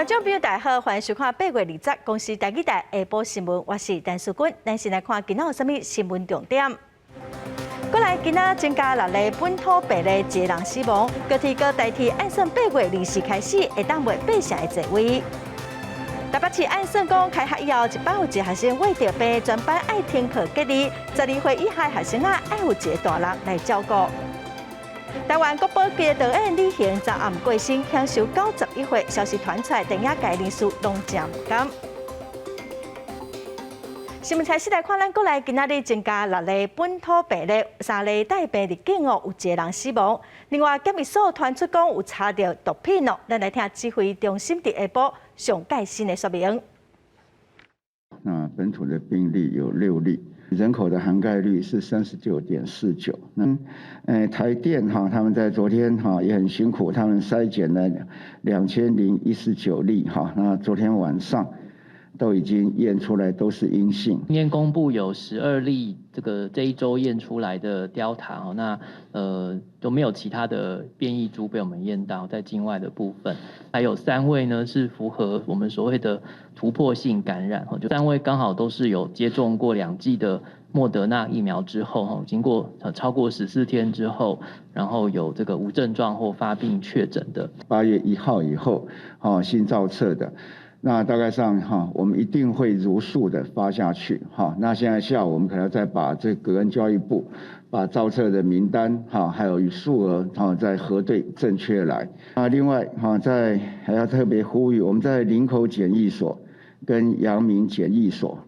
眾朋友大家好，歡迎收看8月20公視台語台下晡新聞，我是陳淑君。咱先來看今仔有啥物新聞重點。過來今仔增加六例本土病例，一个人死亡。高鐵閣代替按算8月24開始會當賣八成的座位。台北市按算講開學以後，一班有一學生患著病，全班愛停課隔離。12歲以下學生啊，愛有一个大人來照顧。台灣國寶級導演李行昨暗過身，享壽91歲。消息傳出來，電影界人士攏誠毋甘。新聞開始來看，咱國內今仔日增加六例本土病例，三例帶病入境哦，有一个人死亡。另外，檢疫所傳出講有查著毒品哦，咱來聽指揮中心佇下晡上蓋新的說明。那本土的病例有六例，人口的涵蓋率是39.49。那，台電哈，他們在昨天哈也很辛苦，他們篩檢了2019例哈，那昨天晚上都已經驗出來都是陰性。今天公布有12例這一周驗出來的 Delta 哦，那都沒有其他的變異株被我們驗到，在境外的部分，還有三位呢是符合我們所謂的突破性感染，就三位剛好都是有接種過兩劑的莫德納疫苗之後，哈，經過超過14天之後，然後有這個無症狀或發病確診的。8月1號以後，新造冊的。那大概上哈，我們一定會如數的發下去哈。那現在下午我們可能再把這個跟教育部把造冊的名單哈，還有與數額哈再核對正確來。啊，另外哈，在還要特別呼籲，我們在林口檢疫所跟陽明檢疫所，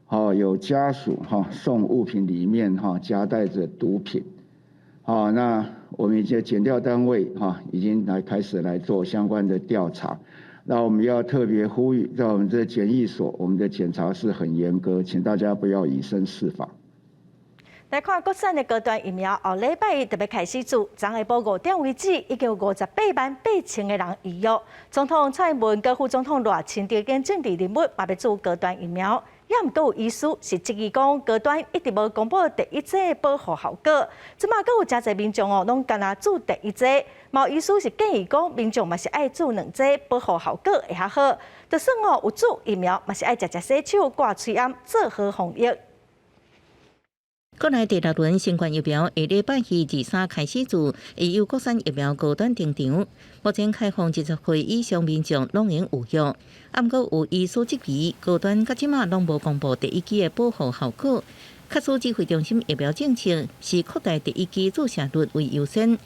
哈有家屬哈送物品裡面哈夾帶着毒品，好，那我們一些檢調單位哈已經來開始來做相關的調查。那我們要特別呼籲，在我們這檢疫所，我們的檢查是很嚴格，請大家不要以身試法。來看國產的高端疫苗，後禮拜一就欲開始注，昨下晡5點為止，已經有58萬8千个人預約。總統蔡英文、佮副總統賴清德等政治人物嘛欲注高端疫苗，也毋過有醫師是質疑講高端一直無公布第一劑保護效果，這馬閣有誠濟民眾哦，攏干焦注第一劑。嘛有醫師是建議講，民眾嘛是愛注兩劑，保護效果會較好。就算哦有注疫苗，嘛是愛常常洗手、掛喙罨，做好防疫。國內第六輪新冠疫苗下禮拜23開始注，會由國產疫苗高端登場。目前開放20歲以上民眾攏會預約，毋過有醫師質疑，高端到這馬攏無公布第一劑的保護效果。確實指揮中心疫苗政策是擴大第一劑注射率為優先，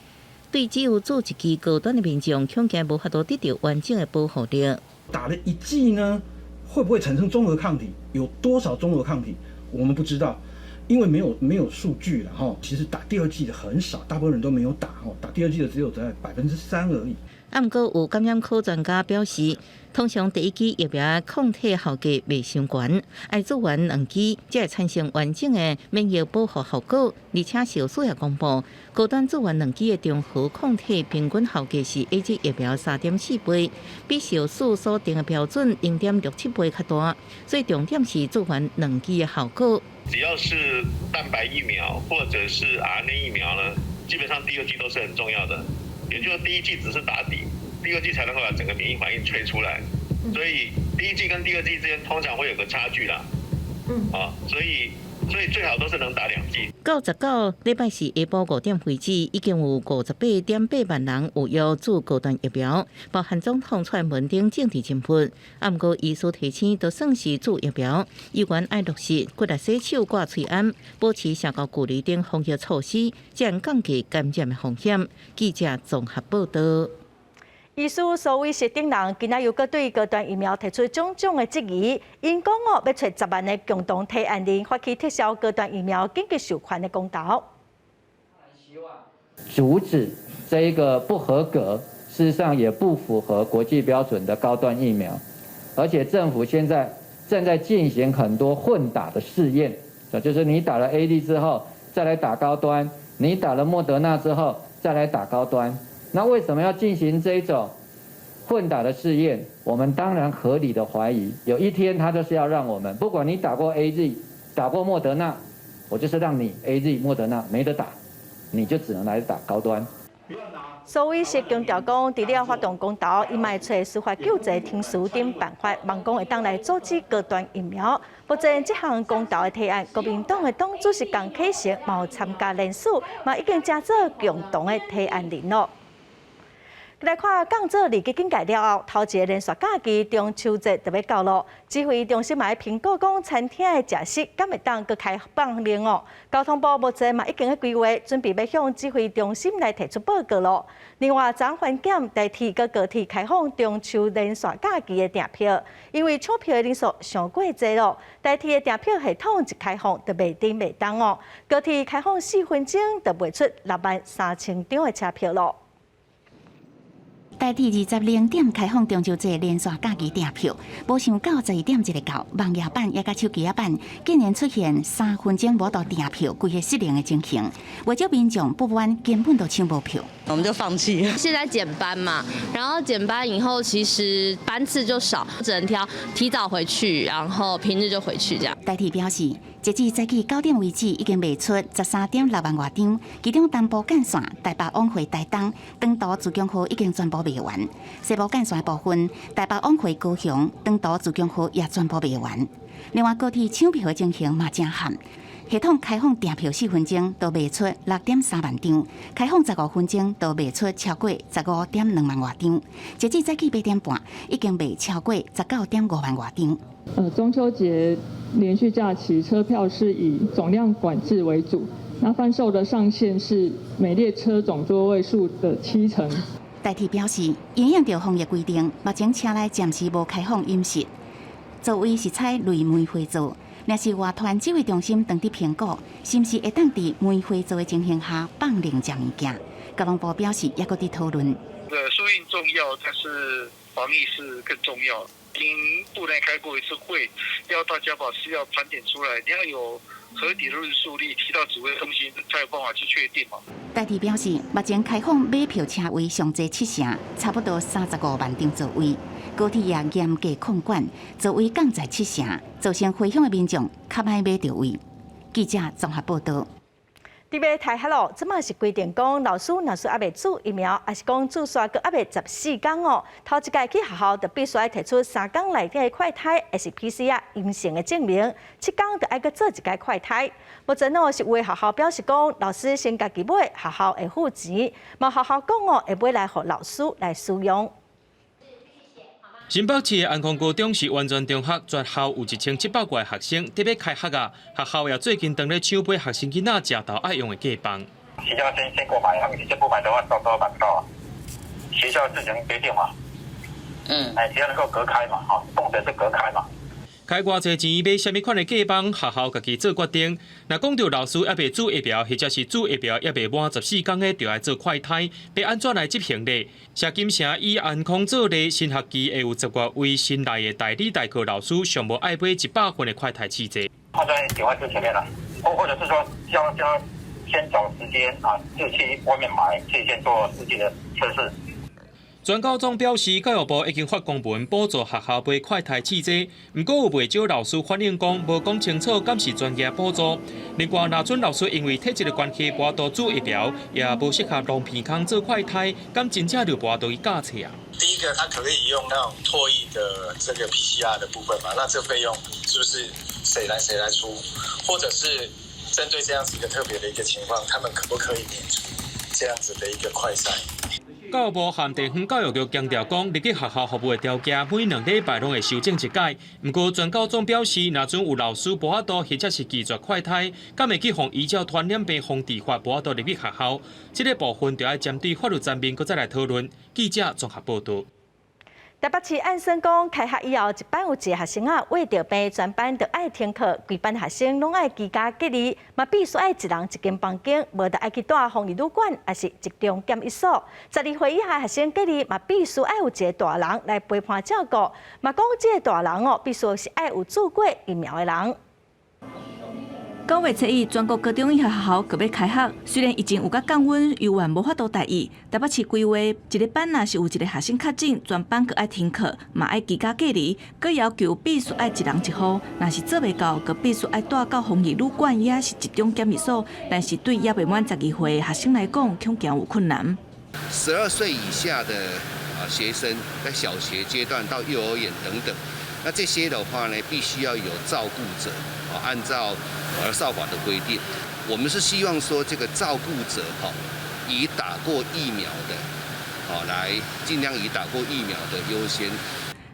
對只有注一劑高端的民眾，恐驚無法度得到完整的保護力。打了一劑呢，會不會產生中和抗體？有多少中和抗體？我們不知道。因為沒有數據了哈，其實打第二劑的很少，大部分人都沒有打哦，打第二劑的只有在3%而已。毋過有感染科專家表示，通常第一劑疫苗抗體效價袂傷懸，愛注完兩劑才會產生完整的免疫保護效果。而且數據也公布，高端注完兩劑的中和抗體平均效價是 AZ 疫苗3.4倍，比世衛所定的標準0.67倍較大。所以重點是注完兩劑的效果。只要是蛋白疫苗或者是 RNA 疫苗呢，基本上第二劑都是很重要的。也就是第一劑只是打底，第二劑才能夠把整個免疫反應催出來。所以第一劑跟第二劑之間通常會有個差距啦。啊，所以最好都是能打兩劑。到19禮拜四下晡5點為止，已經有58.8萬人有約注高端疫苗，包含總統蔡英文等政治人物。毋過醫師提醒，就算是注疫苗，依然愛落實骨力洗手、掛喙罨、保持社交距離等防疫措施，才能降低感染的風險。記者綜合報道。醫師蘇偉實等人今仔又閣對高端疫苗提出種種的質疑，𪜶講哦，欲揣10萬个共同提案人發起撤銷高端疫苗緊急授權的公投。阻止這一個不合格，事實上也不符合國際標準的高端疫苗，而且政府現在正在進行很多混打的試驗，就是你打了 AZ 之後再來打高端，你打了莫德納之後再來打高端。那為什麼要進行這種混打的試驗？我們當然合理的懷疑，有一天他就是要讓我們，不管你打過 AZ，打過莫德納，我就是讓你 AZ 莫德納沒得打，你就只能來打高端。蘇偉是強調講，除了發動公投，伊嘛會揣司法救濟程序等辦法，望講會當來阻止高端疫苗。目前這項公投的提案，國民黨的黨主席江啟臣嘛有參加聯署，嘛已經成做共同的提案人咯。來看降做二級警戒了後，頭一个連續假期中秋節就欲到囉。指揮中心嘛評估講，餐廳的食肆敢會當閣開放零哦。交通部目前嘛已經咧規劃，準備欲向指揮中心來提出報告囉。另外，昨環檢台鐵佮高鐵開放中秋連續假期的訂票，因為搶票的人數傷過濟囉。台鐵的訂票系統一開放就賣頂賣動哦。高鐵開放4分鐘就賣出6萬3千張的車票囉。台鐵20:00開放中秋節連續假期訂票，無想到12點一个到，網頁版也佮手機仔版竟然出現3分鐘無法度訂票，規个失靈的情形，袂少民眾不滿根本都搶無票。我們就放棄。現在減班嘛，然後減班以後，其實班次就少，只能挑提早回去，然後平日就回去這樣。台鐵表示，截至早起9點為止，已經賣出13.6萬外張，其中東部幹線台北往回台東長途自強號已經全部賣完，西部幹線的部分台北往回高雄長途自強號也全部賣完。另外，高鐵搶票的情形嘛誠悍，系統開放訂票4分鐘都賣出6.3萬張，開放15分鐘都賣出超過15.2萬外張。截至早起8點半，已經賣超過19.5萬外張。中秋節連續假期車票是以總量管制為主，那販售的上限是每列車總座位數的7成。台鐵表示，因應著防疫規定，目前車內暫時無開放飲食，座位是採類梅花座。若是外傳指揮中心當佇評估，是毋是會當佇梅花座的情形下放任食物件？交通部表示，猶閣佇討論。疏運重要，但是防疫是更重要。經部內開過一次會，要大家把資料盤點出來，你要有合理的論述力，提到指揮中心才有辦法去確定嘛。台鐵表示，目前開放買票車位上濟7成，差不多35萬張座位。高鐵也嚴格控管，座位降在7成，造成回鄉的民眾較歹買著位。記者綜合報道。佇欲開學囉，這馬是規定講，老師若是猶未注疫苗，抑是講注射閣猶未14工哦，頭一擺去學校就必須愛提出3工內底的快篩，抑是 PCR 陰性的證明，7工就愛閣做一擺快篩。目前哦是有的學校表示講，老師先家己買，學校會付錢，嘛學校講哦會買來予老師來使用。新北市的安康高中是完全中學，全校有1700外學生，特別開學啊，學校也最近當咧搶買學生囡仔食晝愛用的雞飯。學校先購買，他們先不買的話，到時候買不到。學校自行決定嘛。哎，只要能夠隔開嘛，哈，重點是隔開嘛。開偌濟錢買啥物款的雞飯，學校家己做決定。若講著老師猶未注疫苗，或者是注疫苗猶未滿14工的，就愛做快篩，欲按怎來執行呢？謝金城以安康做例，新學期會有10外位新來的代理代課老師，上無愛買100份的快篩試劑。放在點外最前面啦，或者是說叫先找時間啊，就去外面買，去先做實際的測試。全教總表示，教育部已經發公文補助學校買快篩試劑，毋過有袂少老師反映講，無講清楚敢是專業補助。另外，若準老師因為體質的關係，無法度注疫苗，也無適合攏鼻孔做快篩，敢真正就無法度去教冊啊？第一個，他可以用那種唾液的這個 PCR 的部分嘛？那這費用是不是誰來出？或者是針對這樣子一個特別的一個情況，他們可不可以免除這樣子的一個快篩？教育部和地方教育局強調講，入去學校服務的條件每2禮拜攏會修正一擺。毋過全教總表示，若準有老師無法度或者是拒絕快篩，敢會去予依照傳染病防治法無法度入去學校？這個部分就愛針對法律層面閣再來討論。記者綜合報道。台北市按算講，開學以後，一班有一个學生仔穢著病，全班就愛停課，規班學生攏愛居家隔離，嘛必須愛一人一間房間，無就愛去蹛防疫旅館，抑是集中檢疫所。12歲以下學生隔離嘛，必須愛有一个大人來陪伴照顧，嘛講這个大人哦，必須是愛有注過疫苗的人。9月初一，全國高中以下學校閣欲開學。雖然疫情有較降溫，猶原無法度大意。台北市規劃，一个班若是有一个學生確診，全班閣愛停課，嘛愛居家隔離，閣要求必須愛一人一戶。若是做袂到，閣必須愛蹛到防疫旅館，抑是集中檢疫所。但是對猶未滿12歲學生來講，恐驚有困難。12歲以下的啊學生，在小學階段到幼兒園等等，那這些的話呢，必須要有照顧者啊，按照兒少法的規定，我們是希望說這個照顧者哈，已打過疫苗的，好來盡量以打過疫苗的優先。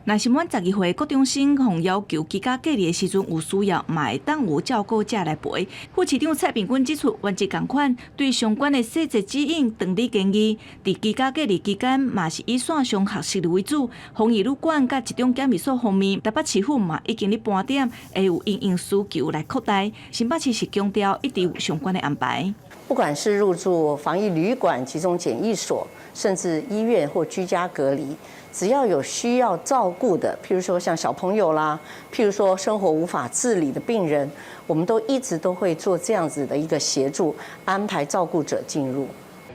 若是滿12歲，國中生予要求居家隔離的時陣有需要，嘛會當有照顧者來陪。副市長蔡炳坤指出，原則仝款對相關的細節指引，當咧研議。佇居家隔離期間，嘛是以線上學習為主。防疫旅館佮集中檢疫所方面，台北市府嘛已經咧盤點，會有因應需求來擴大。新北市是強調一直有相關的安排。不管是入住防疫旅館、集中檢疫所，甚至醫院或居家隔離，只要有需要照顧的，譬如說像小朋友啦，譬如說生活無法自理的病人，我們都一直都會做這樣子的一個協助，安排照顧者進入。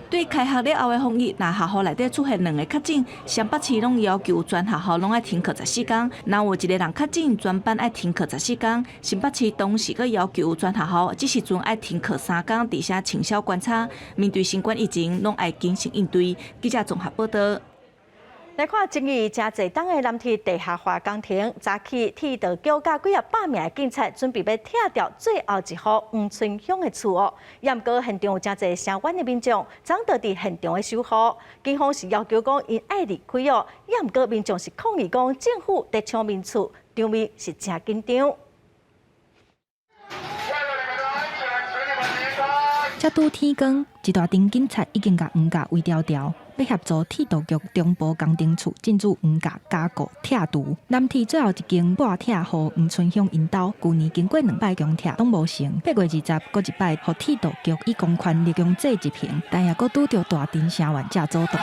對開學了後的防疫，若學校內底出現兩个確診，雙北市攏要求全學校攏愛停課14工。若有一个人確診，全班愛停課14工。新北市同時閣要求全學校這時陣愛停課3工，而且清消觀察。面對新冠疫情，攏愛謹慎應對。記者綜合報道。來看爭議誠濟冬的南鐵地下化工程，早起鐵道局佮幾仔百名的警察準備欲拆掉最後一戶黃春香的厝哦。毋過現場有誠濟聲援的民眾，早就佇現場的守護。警方是要求講𪜶愛離開哦，毋過民眾是抗議講政府佇搶民厝，場面是誠緊張。才拄天光，一大陣警察已經共黃架圍牢牢，欲協助鐵道局中部工程處進駐黃架加固拆除。南鐵最後一間半拆予黃春香𪜶兜，舊年經過兩擺強拆攏無成。8月20，閣一擺，予鐵道局以公權力強制執行，但也閣拄著大陣聲援者阻擋。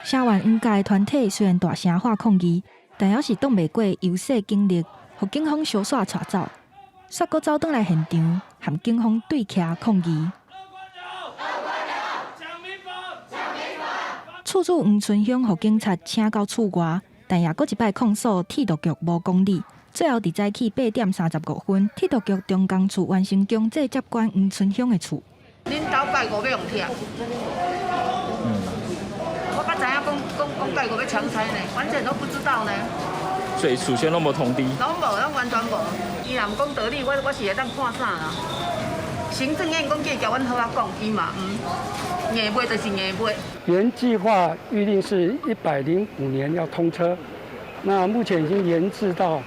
聲援黃家的團體雖然大聲喊抗議，但猶是擋袂過優勢警力，予警方相煞帶走。煞閣走轉來現場，和警方對徛抗議。厝主黃春香予警察請到厝外，但也閣一擺控訴鐵道局無講理。最後佇早起8點35分，鐵道局中工處完成強制接管黃春香的厝。恁兜拜五欲予拆？我才知影講講講拜五欲強拆呢，完全都不知道呢。所以事先攏無通知？攏無，攏完全無。伊若毋講道理，我是會當看啥啦？行政院講叫共阮好仔講，伊嘛毋硬買就是硬買。原計劃預定是105年要通車，那目前已經延至到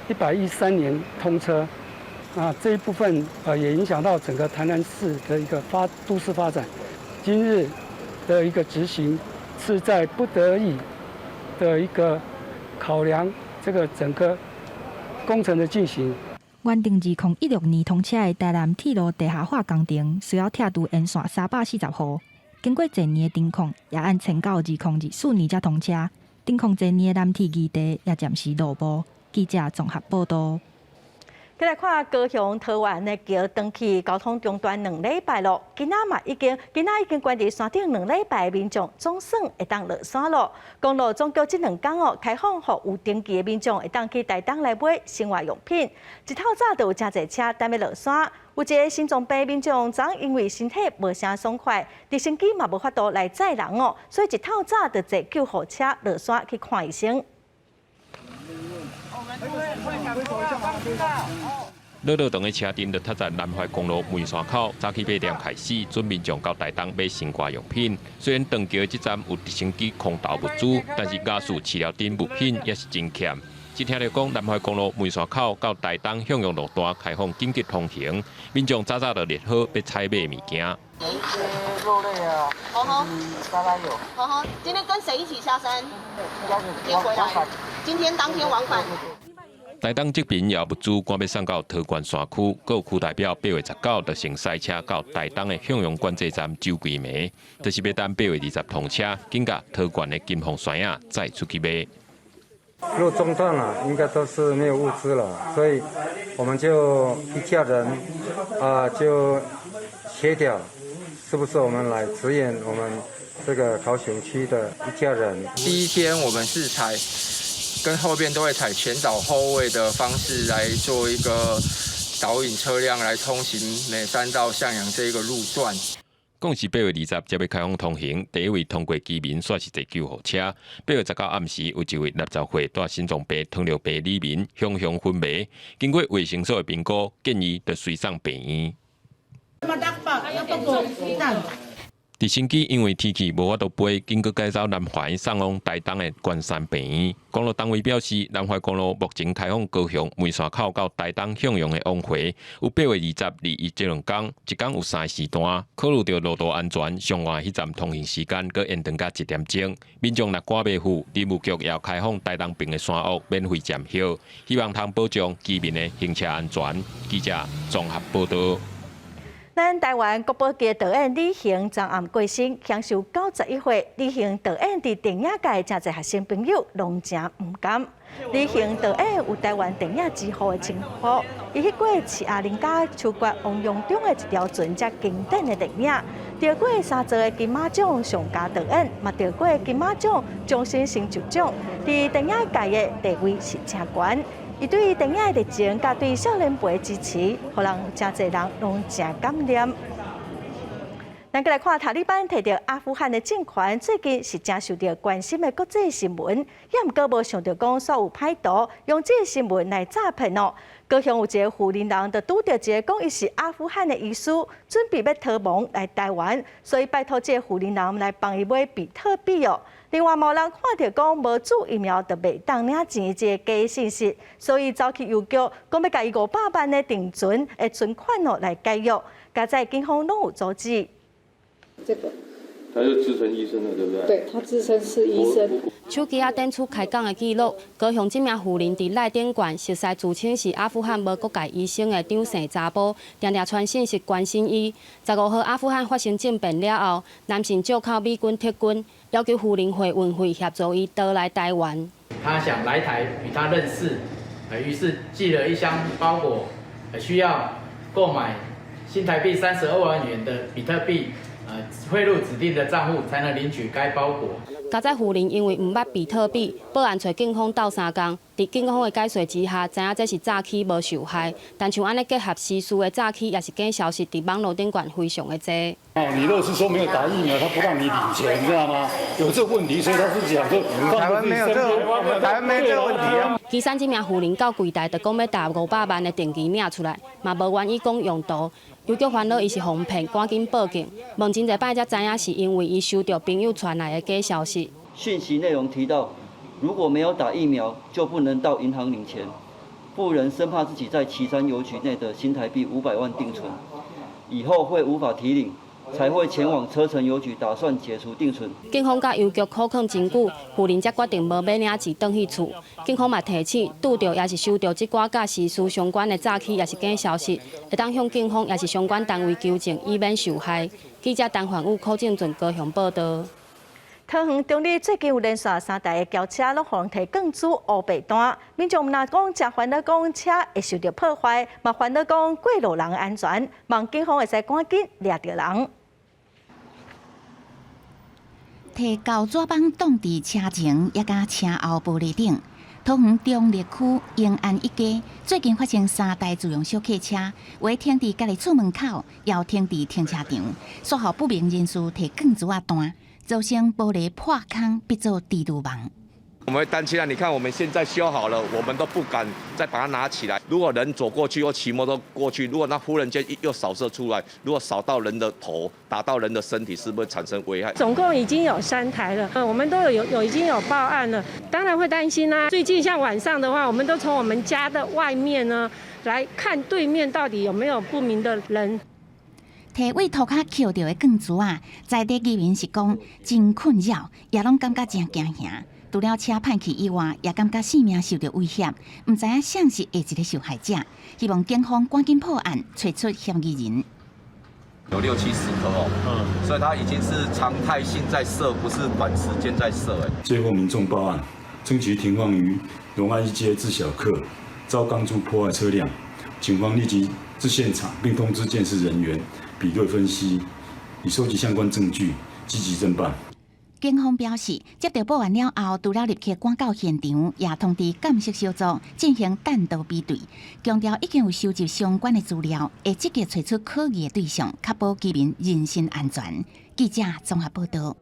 113年通車。那這一部分也影響到整個台南市的一個都市發展。今日的一個執行是在不得已的一個考量，這個整個工程的進行。原定2016年通車的台南鐵路地下化工程，需要拆除沿線340戶，經過濟年的停礦，也按延到2024年才通車。停礦濟年的南鐵議題也暫時落幕。記者綜合報道。再來看高雄桃園的橋斷去交通中斷2禮拜咯，今仔已經關佇山頂兩禮拜的民眾總算會當落山咯。公路總局這兩工哦開放予有登記的民眾會當去台東來買生活用品。一透早就有誠濟車等欲落山，有一个心臟病民眾昨因為身體無啥爽快，直升機嘛無法度來載人哦，所以一透早就坐救護車落山去看醫生。落落長的車陣就塞在南橫公路梅山口，早起8點開始，準民眾到台東買生活用品。雖然斷橋這站有直升機空投物資，但是家屬飼料頂物品也是真欠。只聽著講南橫公路梅山口到台東向陽路段開放緊急通行，民眾早早就列好欲採買物件。有一些肉類啊，沙拉有。今天跟誰一起下山？先回來。今天當天往返。台東這邊也物資趕欲送到桃園山區，閣有區代表8月19就先駛車到台東的向陽管制站收規暝，就是欲等8月20通車，緊共桃園的金鳳山仔再出去賣。路中斷了，應該都是沒有物資了，所以我們就一家人啊，就協調，是不是我們來支援我們這個高雄區的一家人？第一天我們是採跟後邊都會採前導後衛的方式來做一個導引車輛來通行美山到向陽這一個路段。講是8月20才欲開放通行，第一位通過居民煞是坐救護車。8月19暗時，有一位60歲帶心臟病、糖尿病里民雄雄昏迷，經過衛生所的評估，建議著隨送病院。直升機因為天氣無法度飛，緊閣改走南橫送往台東的關山病院。公路單位表示，南橫公路目前開放高雄梅山口到台東向陽的往回，有8月20、21這兩工，一工有三個時段。考慮著路途安全，上岸彼站通行時間閣延長到1點鐘。民眾若趕袂赴，林務局也開放台東爿的山屋免費暫歇，希望通保障居民的行車安全。記者綜合報導。咱台灣國寶級導演李行昨暗過身，享壽91歲。李行導演佇電影界誠濟學生朋友攏誠毋甘。李行導演有台灣電影之父的稱呼，伊彼過刺鴨人家手決王楊忠的一條船遮經典的電影，得過三座的金馬獎上佳導演，嘛得過金馬獎終身成就獎，佇電影界的地位是誠懸。伊對電影的熱情，佮對少年輩支持，予人誠濟人攏誠感念。咱閣來看塔利班提著阿富汗的政權，最近是誠受著關心的國際新聞，也毋過無想著講煞有歹徒用這个新聞來詐騙哦。高雄有一个婦人人就拄著一个講伊是阿富汗的醫師，準備欲逃亡來台灣，所以拜託這個婦人人來幫伊買比特幣哦。另外，嘛有人看著講無注疫苗就袂當領錢這个假信息，所以走去郵局講欲共伊500萬的定存的存款哦來解約，佳哉警方攏有阻止。這個，他是自稱醫生的，對不對？對，他自稱是醫生。手機仔電子開講的記錄，高雄這名婦人佇賴頂懸熟似自稱是阿富汗無國界醫生的張姓查埔，定定傳訊息關心伊。15號阿富汗發生政變了後，男性借口美軍撤軍，要求婦人匯運費協助伊逃來台灣。他想來台與他認識，於是寄了一箱包裹，需要購買新台幣32萬元的比特幣。匯入指定的帳戶才能領取該包裹。佳哉婦人因為毋捌比特幣，報案揣警方鬥相共。佇警方的解說之下，知影這是詐欺，無受害。但像按呢結合時事的詐欺，抑是假消息，佇網路頂懸非常的濟。哦，你若是說沒有打疫苗，他不讓你領錢，你知道嗎？有這個問題，所以他是講說，台灣沒有這個，台灣沒這個問題啊。其實這名婦人到櫃台就講欲沓500萬的定期領出來，嘛無願意講用途。郵局煩惱伊是予騙，趕緊報警。問真濟擺才知影，是因為伊收著朋友傳來的假消息。訊息內容提到，如果沒有打疫苗，就不能到銀行領錢。婦人生怕自己在旗山郵局內的新台幣500萬定存，以後會無法提領，才會前往車城郵局打算解除定存。警方佮郵局苦勸真久，婦人才決定無欲領錢轉去厝。警方嘛提醒，拄著抑是收著這寡佮時事相關的詐欺，抑是假消息，會當向警方抑是相關單位求證，以免受害。記者陳焕武、柯正俊高雄報導。桃園中壢最近有連續三台的轎車攏予人提鋼珠烏白單，民眾毋但講誠煩惱，講車會受著破壞，嘛煩惱講過路人的安全，望警方會使趕緊掠著人。提膠紙板擋佇車前，抑佮車後玻璃頂。桃園中壢區永安一街最近發生三台自用小客車，有停佇家己厝門口，也有停佇停車場，煞予不明人士提鋼珠仔彈，造成玻璃破空，變做蜘蛛網。我們會擔心啊！你看我們現在修好了，我們都不敢再把它拿起來。如果人走過去或騎摩托過去，如果那忽然間又掃射出來，如果掃到人的頭，打到人的身體，是不是產生危害？總共已經有三台了，我們都有已經有報案了，當然會擔心啦。最近像晚上的話，我們都從我們家的外面呢來看對面到底有沒有不明的人。提位塗跤抾著的鋼珠仔，在地居民是講真困擾，也攏感覺誠驚嚇。除了車歹去以外，也感覺性命受著威脅，毋知影誰是下一個受害者。希望警方趕緊破案，揣出嫌疑人。有六七十顆哦，所以它已經是常態性在射，不是短時間在射。哎，接獲民眾報案，稱其停放於榮安一街之小客，遭鋼珠破壞車輛，警方立即至現場，並通知鑑識人員比對分析，以收集相關證據，積極偵辦。警方表示，接到報案了後，除了立刻趕到現場，也通知鑑識小組進行彈道比對，強調已經有收集相關的資料，會積極揣出可疑的對象，確保居民人身安全。記者綜合報道。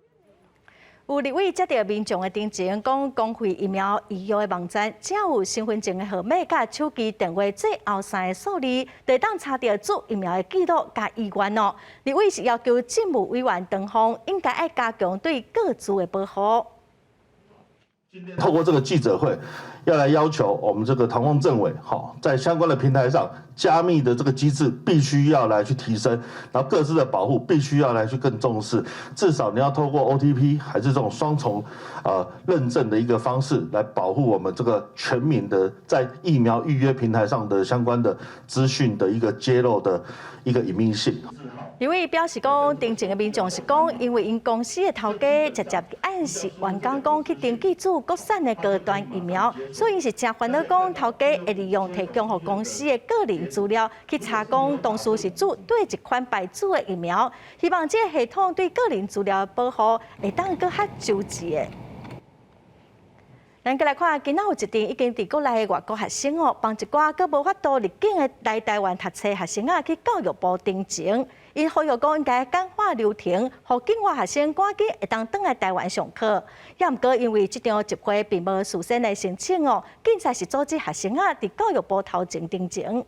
有立委接著民眾的陳情，講公費疫苗預約的網站，只要有身份證的號碼佮手機電話最後三个數字，就會當查著注疫苗的記錄佮意願哦。立委是要求政務委員唐鳳應該愛加強對個資的保護。透過這個記者會，要來要求我們這個唐鳳政委，哈，在相關的平台上加密的這個機制必須要來去提升，然後個資的保護必須要來去更重視，至少你要透過 OTP 還是這種雙重認證的一個方式來保護我們這個全民的在疫苗預約平台上的相關的資訊的一個揭露的一個隱秘性。立委表示講，陳情的民眾是講，因為𪜶公司的頭家直接暗示員工講去登記注國產的高端疫苗，所以𪜶是誠煩惱講頭家會利用提供予公司的個人資料去查講當初是注佗一款牌子的疫苗，希望這个系統對個人資料的保護會當閣較周全。咱閣來看，今仔有一陣已經佇國內的外國學生哦，幫一寡閣無法度入境的來台灣讀冊學生仔去教育部陳情，𪜶呼籲講應該簡化流程，予境外學生趕緊會當轉來台灣上課。也毋過因為這場集會並無事先的申請哦，警察是阻止學生仔佇教育部頭前陳情。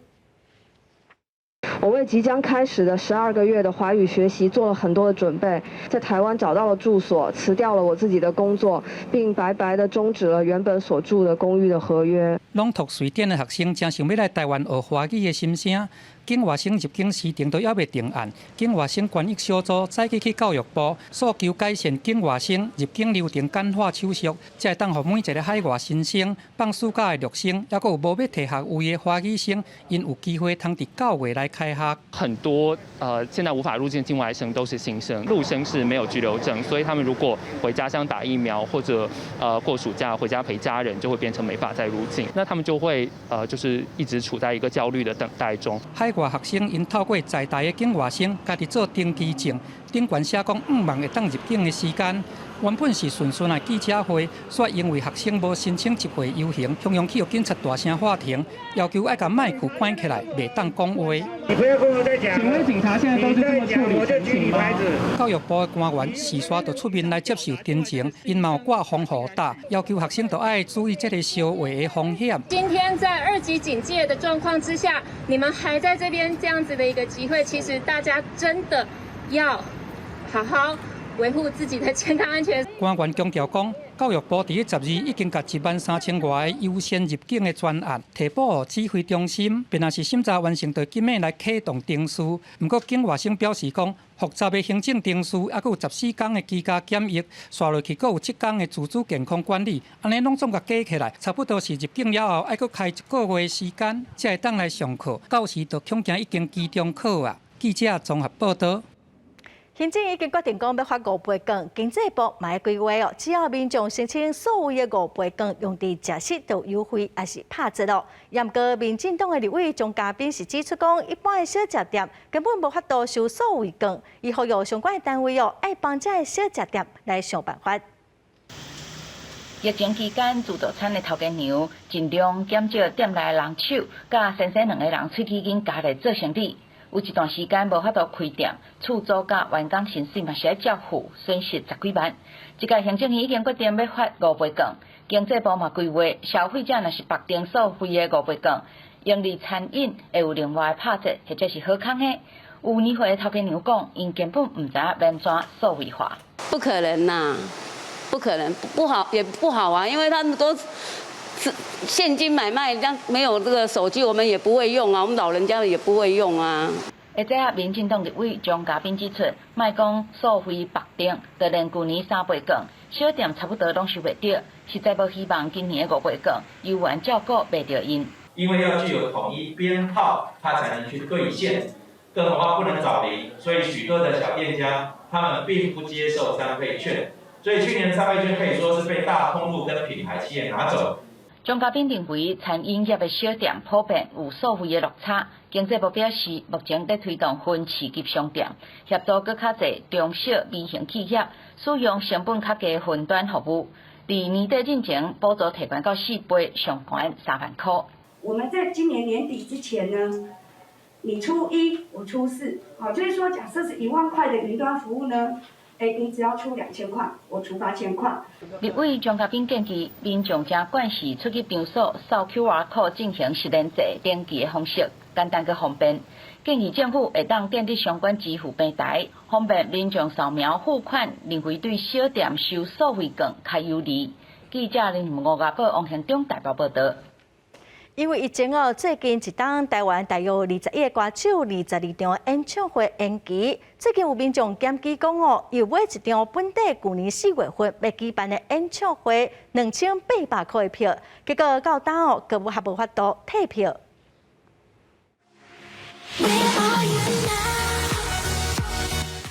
我為即將開始的12個月的華語學習做了很多的準備，在台灣找到了住所，辭掉了我自己的工作，並白白的終止了原本所住的公寓的合約。朗讀瑞典的學生誠想欲來台灣學華語的心聲，境外生入境時程都猶未定案，境外生權益小組早起去教育部訴求改善境外生入境流程簡化手續，才會當予每一个海外新生、放暑假的陸生，猶閣有無欲提學位的華語生，𪜶有機會通佇9月來開學。很多現在無法入境境外生都是新生，陸生是沒有居留證，所以他們如果回家鄉打疫苗或者過暑假回家陪家人，就會變成沒法再入境。那他們就會就是一直處在一個焦慮的等待中。海外學生𪜶透過在台的境外生，家己做登記證，頂懸寫講向望會當入境的時間。原本是順順的記者會，煞因為學生無申請集會遊行，雄雄去予警察大聲喝停，要求愛共麥克關起來，袂當講話。你不要跟我再講。請問警察現在都是這麼處理陳情嗎？教育部的官員事煞就出面來接受陳情，𪜶嘛有掛防護罩，要求學生都愛注意這个燒話的風險。今天在二級警戒的狀況之下，你們還在這邊這樣子的一個集會，其實大家真的要好好維護自己的健康安全。官員強調講，教育部佇咧12已經共1萬3千外个優先入境的專案提報予指揮中心，便若是審查完成，就今暝來啟動程序。毋過境外生表示講，複雜的行政程序，猶閣有14工的居家檢疫，紲落去閣有7工的自主健康管理，按呢攏總共加起來，差不多是入境了後，愛閣開一個月的時間，才會當來上課。到時就恐驚已經期中考啊！記者綜合報道。行政已經決定講欲發五倍券，經濟部嘛會規劃哦，只要民眾申請數位的五倍券，用佇食食就優惠，抑是拍折咯。毋過民進黨的立委鍾嘉賓是指出講，一般的小食店根本無法度收數位券，伊呼籲相關的單位哦，愛幫這个小食店來想辦法。疫情期間，自助餐的頭家娘盡量減少店內人手，佮先生兩个人喙齒緊加力做生理。有一段時間無法度開店，厝租佮員工薪水嘛是愛照付，損失十幾萬。這屆行政院已經決定欲發五倍券，經濟部嘛規劃，消費者若是綁定數位的五倍券，用佇餐飲會有另外的拍折，或者是好康的。有年歲的頭家娘講，𪜶根本毋知影欲按怎數位化。不可能吶，不可能，不好也不好啊，因為他們都是現金買賣，這樣沒有這個手機，我們也不會用啊，我們老人家也不會用啊。而且民進黨立委鍾嘉賓指出，莫講數位綁定，就連舊年三倍券，小店差不多攏收袂著，實在無希望今年的五倍券猶原照顧袂著𪜶。因為要具有統一編號，它才能去兌現，更何況不能找零，所以許多的小店家他們並不接受三倍券，所以去年三倍券可以說是被大通路跟品牌企業拿走。張家斌認為，餐飲業的小店普遍有數位的落差。經濟部表示，目前在推動分市級商店，協助閣較濟中小微型企業使用成本較低雲端服務。佇年底進前補助提懸到4倍，上懸3萬箍。我們在今年年底之前呢，你出一，我出四，好，就是說假設是1萬塊的雲端服務呢，欸，你只要出2000塊，我出8000塊。立委張家斌建議，民眾正慣勢出去場所掃 QR code 進行實聯制登記的方式，簡單閣方便。建議政府會當建立相關支付平台，方便民眾掃描付款，認為對小店收數位券較有利。記者林吳家寶、王賢忠台北報導。因為疫情哦，最近一冬台灣大約21個歌手、22場演唱會延期。最近有民眾檢舉講哦，有買一張本地舊年4月份欲舉辦的演唱會2800塊的票，結果到今哦，閣猶無法度退票。 Where are you now?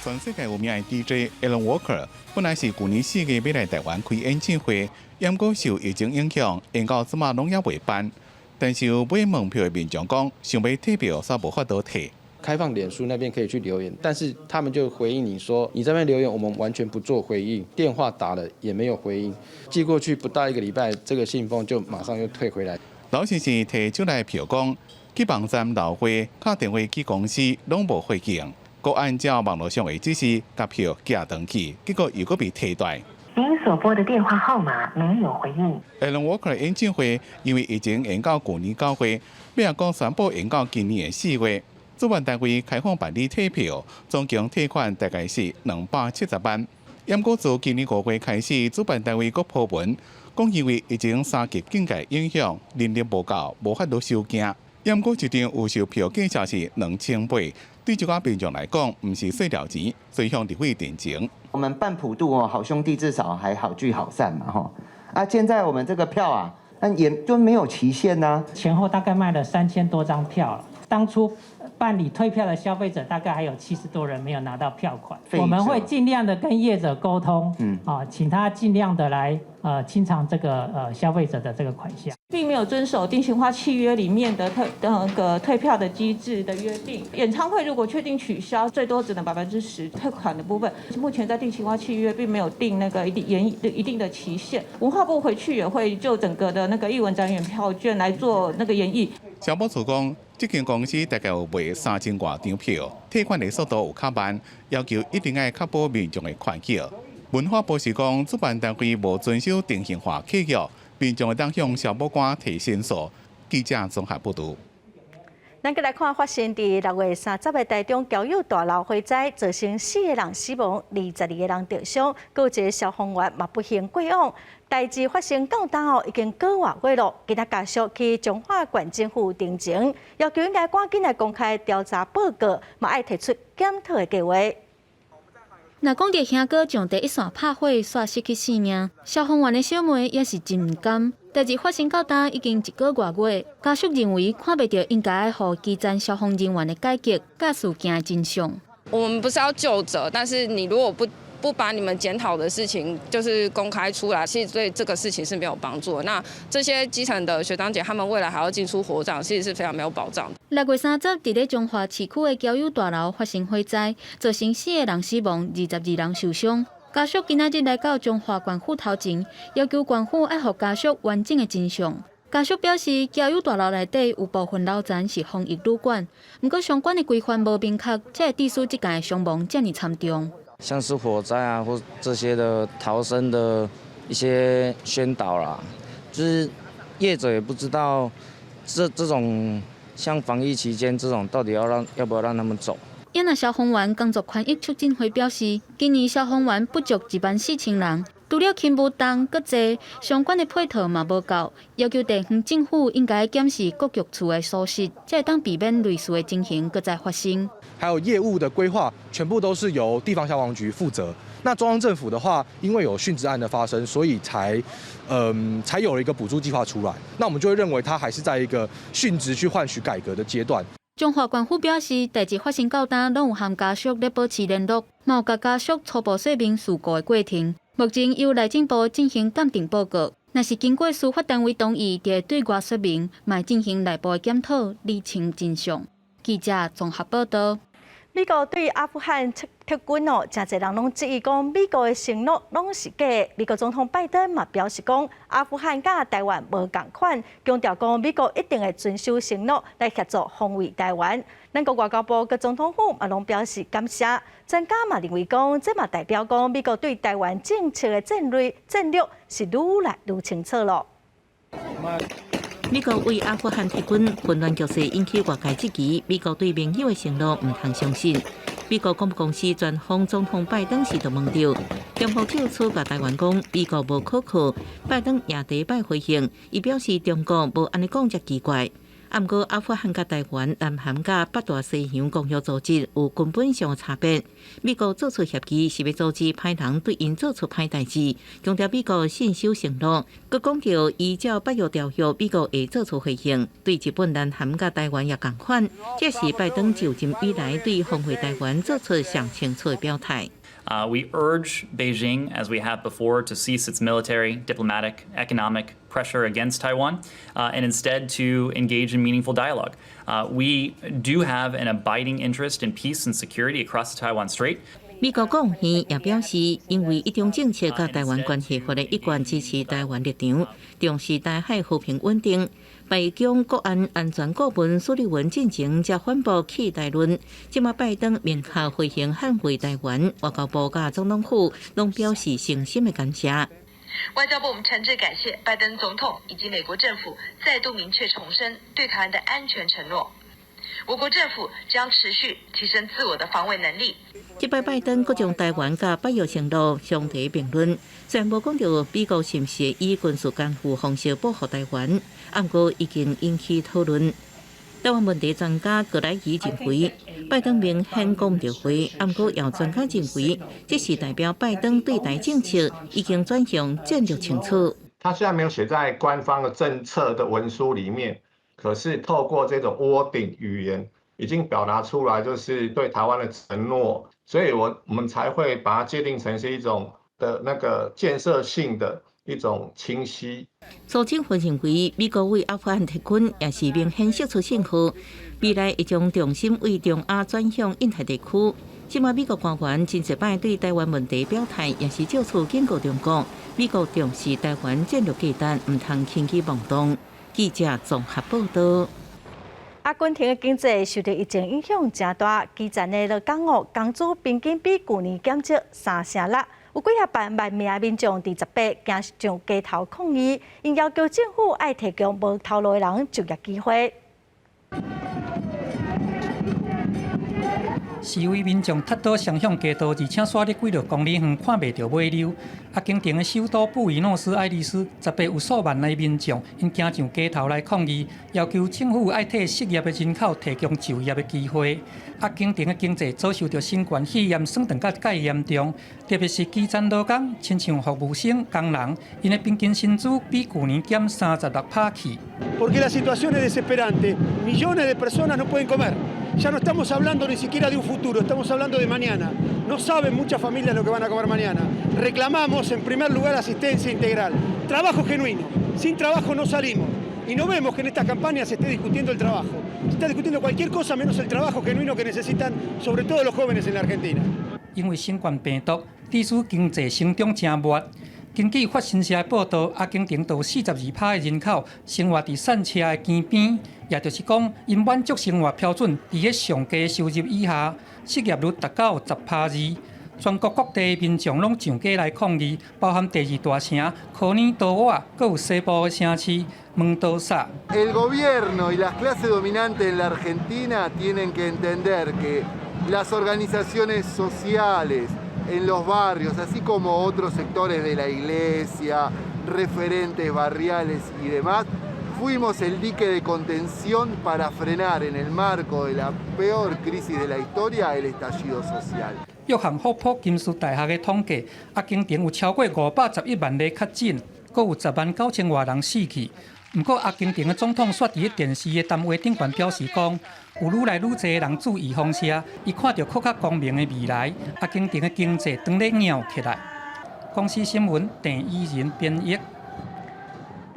全世界有名的 DJ Alan Walker，本來是舊年4月欲來台灣開演唱會，毋過受疫情影響，延到這馬攏猶未辦。但是有買門票的民眾講，想欲退票，煞無法度退。開放臉書那邊可以去留言，但是他們就回應你說，你這邊留言我們完全不做回應，電話打了也沒有回應，寄過去不到一個禮拜，這個信封就馬上又退回來。老先生提出來票講，去網站留話，敲電話去公司攏無回應，閣按照網路上的指示，共票寄轉去，結果又閣被退回。您所撥的電話號碼沒有回應。 Alan Walker 演唱會因為疫情延到舊年9月，欲閣宣布延到今年的4月。主辦單位開放辦理退票，總共退款大概是270萬。毋過自今年5月開始，主辦單位閣鋪文，講因為疫情三級警戒影響，人力無夠，無法度收驚。毋過一張預售票價錢是2800，對這寡民眾來講，毋是細條錢，所以向立委陳情。我們辦普渡哦，好兄弟至少還好聚好散嘛，吼。啊，現在我們這個票啊，那也就沒有期限吶。前後大概賣了3000多張票了。當初辦理退票的消費者大概還有70多人沒有拿到票款。我們會盡量的跟業者溝通，啊，請他盡量的來清償這個消費者的這個款項。並沒有遵守定型化契約裡面的那個退票的機制的約定。演唱會如果確定取消，最多只能10%退款的部分。目前在定型化契約並沒有定那個一定延一定的期限。文化部回去也會就整個的那個藝文展演票券來做那個研議。消保處講，這間公司大概有賣3000外張票，退款的速度有較慢，要求一定愛確保民眾的權益。文化部是講，主辦單位無遵守定型化契約，民眾會當向消保官提申訴。記者綜合報導。咱閣來看發生佇6月30的台中交友大樓火災，造成四個人死亡，22個人著傷，閣有一个消防員嘛不幸過往。代誌發生到今哦，已經個外月咯。今仔家屬去彰化縣政府陳情，要求應該趕緊來公開調查報告，嘛愛提出檢討的計劃。若講著兄哥將第一線拍火，煞失去性命，消防員的小妹也是真毋甘。代誌發生到今已經一個外月，家屬認為看袂著應該愛予基層消防人員的改革，佮事件的真相。我們不是要究責，但是你如果不把你們檢討的事情就是公開出來，其實對這個事情是沒有幫助的。那這些基層的學長姐，他們未來還要進出火場，其實是非常沒有保障。6月30，佇咧彰化市區的交友大樓發生火災，造成四個人死亡，22人受傷。家屬今仔日來到彰化縣府頭前，要求縣府愛予家屬完整的真相。家屬表示，交友大樓內底有部分樓層是防疫旅館，毋過相關的規範無明確，才會致使這件的傷亡遮爾慘重。像是火災啊，或這些的逃生的一些宣導啦，就是業者也不知道這種像防疫期間這種到底要不要讓他們走。因那消防員工作權益促進會表示，今年消防員不足14,000人，除了勤務重閣濟，相關的配套嘛無夠，要求地方政府應該檢視各局處的疏失，才會當避免類似的情形閣再發生。還有業務的規劃，全部都是由地方消防局負責。那中央政府的話，因為有殉職案的發生，所以才有了一個補助計劃出來。那我們就會認為，它還是在一個殉職去換取改革的階段。彰化縣府表示，代誌發生到今，攏有和家屬咧保持聯絡，嘛有共家屬初步說明事故的過程。目前由內政部進行鑑定報告，若是經過司法單位同意，就會對外說明，嘛會進行內部的檢討，釐清真相。記者綜合報道。美國對阿富汗撤軍哦，誠濟人攏質疑講美國的承諾攏是假的。美國總統拜登嘛表示講，阿富汗佮台灣無仝款，強調講美國一定會遵守承諾來協助防衛台灣。咱國外交部佮總統府嘛攏表示感謝。專家嘛認為講，這嘛代表講美國對台灣政策的戰略是愈來愈清楚囉。美國對阿富汗撤軍，混亂局勢引起外界質疑。美國對盟友的承諾毋通相信。美國廣播公司專訪總統拜登時就問著，中國就此共台灣講美國無可靠。拜登也第一擺回應，伊表示中國無按呢講才奇怪。毋過阿富汗佮台灣、南韓佮北大西洋公約組織有根本上的差別。美國做出協議是欲阻止歹人對𪜶做出歹代誌，強調美國信守承諾。閣講著依照北約條約，美國會做出回應。對日本、南韓佮台灣也仝款。這是拜登就任以來對防衛台灣做出上清楚的表態。 We urge Beijing, as we have before, to cease its military, diplomatic, economic pressure against Taiwan, and instead to engage in meaningful dialogue. We do have an abiding interest in peace and security across the Taiwan Strait. 美國國務院也表示，因為一中政策佮台灣關係法的一貫支持台灣立場，重視台海和平穩定。白宮國安安全顧問蘇利文進前才反駁棄台論，這馬拜登明確回應捍衛台灣，外交部佮總統府攏表示誠心的感謝。外交部，我們誠摯感謝拜登總統以及美國政府再度明確重申對台灣的安全承諾。我國政府將持續提升自我的防衛能力。這擺拜登閣將台灣佮北約承諾相提並論，雖然無講著美國是毋是以軍事干預方式保護台灣，毋過已經引起討論。台灣問題專家葛來儀認為，拜登明顯講毋著話，毋過有專家認為，這是代表拜登對台政策已經轉向戰略清楚。他雖然沒有寫在官方的政策的文書裡面，可是透過這種 wording 語言，已經表達出來，就是對台灣的承諾，所以我們才會把它界定成是一種的那個建設性的一種清晰。蘇清芬認為，美國對阿富汗撤軍也是明顯釋出信號，未來會將重心對中亞轉向印太地區。這馬美國官員真濟擺對台灣問題表態，也是借此警告中國，美國重視台灣戰略價值，毋通輕舉妄動。記者綜合報道。阿根廷的經濟受著疫情影響誠大，基層的勞工哦，工資平均比舊年減少3成6。有幾仔百萬名民眾佇18行上街頭抗議，𪜶要求政府愛提供無頭路的人就業機會。示威民眾踢倒雙向街道，而且紲咧幾落公里遠，看袂著尾溜。阿根廷的首都布宜諾斯艾利斯，18有數萬的民眾，𪜶行上街頭來抗議，要求政府愛替失業的人口提供就業的機會。阿根廷的經濟遭受著新冠肺炎損斷甲蓋嚴重，特別是基層勞工，親像服務生、工人，𪜶的平均薪資比舊年減36%去。 Porque la situación es desesperante, millones de personas no pueden comer. Ya no estamos hablando ni siquiera de un futuro, estamos hablando de mañana. No saben muchas familias lo que van a comer mañana. Reclamamos en primer lugar asistencia integral, trabajo genuino. Sin trabajo no salimos. Y no vemos que en esta campaña se esté discutiendo el trabajo. Se está discutiendo cualquier cosa menos el trabajo genuino que necesitan, sobre todo los jóvenes en la Argentina. 因為新冠病毒，致使經濟成長誠慢。根據法新社的報道，阿根廷有42%的人口生活佇散赤的邊邊，也就是講，𪜶滿足生活標準佇咧上低收入以下，失業率達到10%2。全國各地民眾攏上街來抗議，包含第二大城科爾多瓦，閣有西部的城市門多薩。 El gobierno y las clases dominantes en la Argentina tienen que entender que las organizaciones sociales en los barrios, así como otros sectores de la iglesia, referentes barriales y demás, fuimos el dique de contención para frenar en el marco de la peor crisis de la historia el estallido social. 約翰霍普金斯大學的統計，阿根廷有超過511萬例確診，閣有10萬9千外人死去。毋過，阿根廷的總統煞佇咧電視的談話頂懸表示講，有愈來愈濟人注預防射，伊看著閣較光明的未來。阿根廷的經濟當咧硬起來。公視新聞鄭伊仁編譯。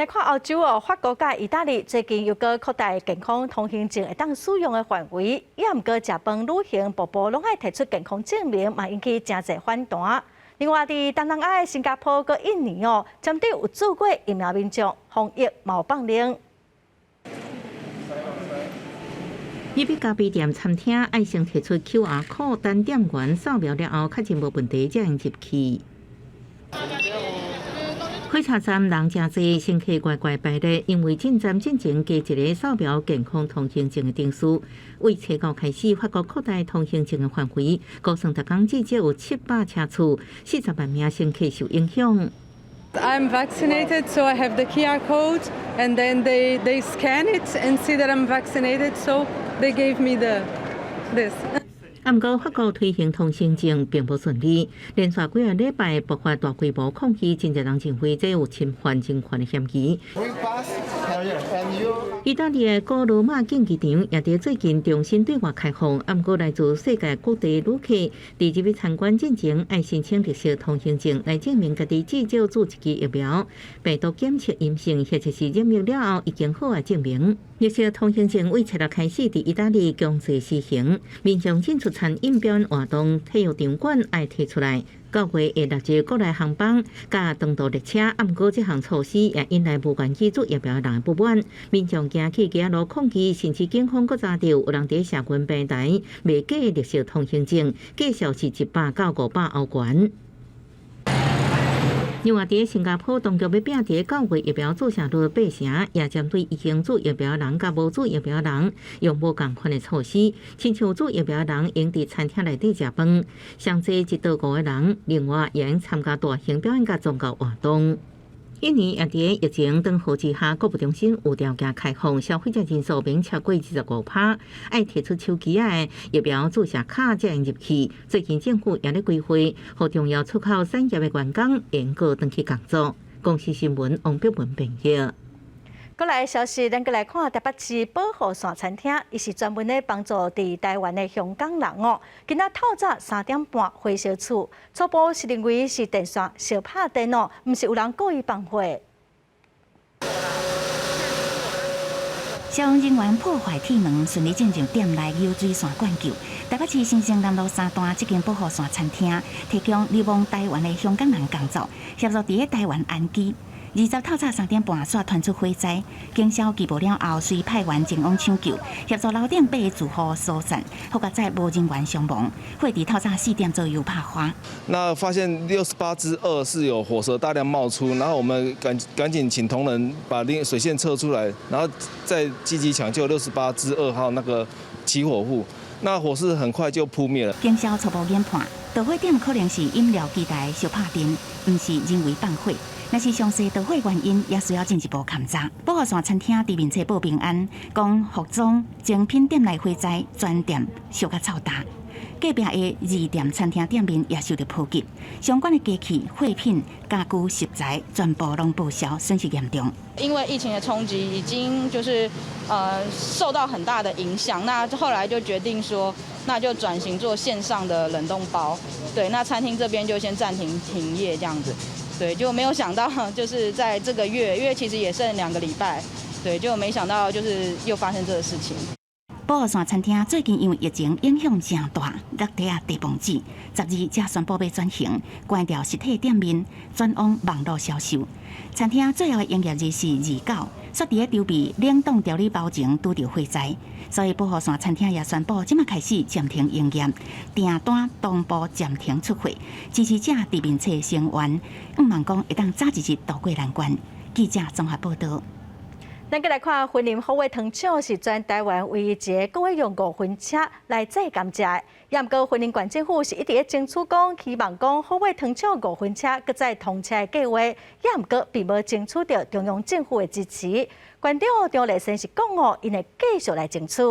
來看歐洲哦，法國佮意大利最近又閣擴大健康通行證會當使用的範圍，也毋過食飯、旅行、步步攏愛提出健康證明，嘛引起誠濟反彈。另外，佇東南亞的新加坡佮印尼哦，針對有注過疫苗民眾防疫嘛有放寬。入去咖啡店、餐廳，愛先提出 QR code，等店員掃描了後，確認無問題，才會入去。火車站人誠濟，乘客乖乖排列，因為進站進前加一个掃描健康通行證的程序。為初五開始，法國擴大通行證的範圍，估算逐工至少有700車次，40萬名乘客受影響。 I'm vaccinated, so I have the QR code, and then they scan it and see that I'm vaccinated, so they gave me the this. 啊，毋過法國推行通行證並無順利，連續幾个禮拜爆發大規模抗議，真濟人認為這有侵犯人權的嫌疑。意大利的古羅馬競技場也佇最近重新對外開放，啊，毋過來自世界各地旅客佇入去參觀進前，愛申請綠色通行證來證明家己至少注一劑疫苗，病毒檢測陰性或者是染疫了後已經好的證明。綠色通行證為七日開始佇意大利強制施行，民眾進出餐飲表演活動、體育場館愛提出來。九月會納入國內航班佮長途列車，啊，毋過這項措施也引來無願意注疫苗的人不滿，民眾行去街路抗議，甚至警方閣查著有人佇社群平台賣假綠色通行證，價數是100到500歐元。另外，佇新加坡當局欲摒佇9月疫苗注射率八成，也針對已經注疫苗人佮無注疫苗人用無仝款的措施，親像注疫苗人會用佇餐廳內底食飯，上濟1到5個人，另外會用參加大型表演佮宗教活動。印尼也佇疫情轉好之下，購物中心有條件開放，消費者人數免超過25%，愛提出手機仔的疫苗注射卡才會入去。最近政府也咧規劃，予重要出口產業的員工會閣轉去工作。公視新聞王碧文編譯。閣來消息，咱閣來看台北市寶湖山餐廳，伊是專門咧幫助佇台灣的香港人哦。今仔透早3點半火燒厝，初步是認為是電線燒拍電哦，毋是有人故意放火。消防人員破壞鐵門，順利進入店內流水線灌救。台北市新生南路三段這間寶湖山餐廳，提供流亡台灣的香港人工作，協助佇咧台灣安居。20透早3點半，煞傳出火災，警消接報了後，隨派員前往搶救，協助樓頂八个住戶疏散，好佳哉無人員傷亡。火佇透早4點左右拍花。那發現68之2是有火舌大量冒出，然後我們趕緊請同仁把另水線撤出來，然後再積極搶救68之2號那個起火戶。那火勢很快就撲滅了。警消初步研判，導火點可能是飲料機台燒拍電，毋是人為放火。若是詳細導火原因，也需要進一步勘查。寶湖山餐廳佇面冊報平安，講服裝精品店內火災，全店燒甲臭焦。隔壁的二店餐廳店面也受著波及，相關的機器、貨品、家具、食材全部攏報銷，損失嚴重。因為疫情的衝擊，已經就是受到很大的影響。那後來就決定說，那就轉型做線上的冷凍包。對，那餐廳這邊就先暫停停業這樣子。對，就沒有想到就是在這個月，因為其實也剩2個禮拜，對，就沒想到就是又發生這個事情。寶湖山餐廳最近因為疫情影響誠大，落地啊地磅子，12才宣布欲轉型，關掉實體店面，轉往網路銷售。餐廳最後的營業日是29，煞佇咧籌備冷凍調理包前拄著火災，所以寶湖山餐廳也宣布這馬開始暫停營業，訂單同步暫停出貨，支持者佇面冊聲援，向望講會當早一日渡過難關。記者綜合報導。咱閣來看，雲林虎尾糖廠是全台灣唯一一个閣會用5分車來載甘蔗的。也毋過，雲林縣政府是一直咧爭取講，希望講虎尾糖廠五分車閣再通車的計劃，也毋過並無爭取著中央政府的支持。縣長張麗善是講哦，𪜶會繼續來爭取。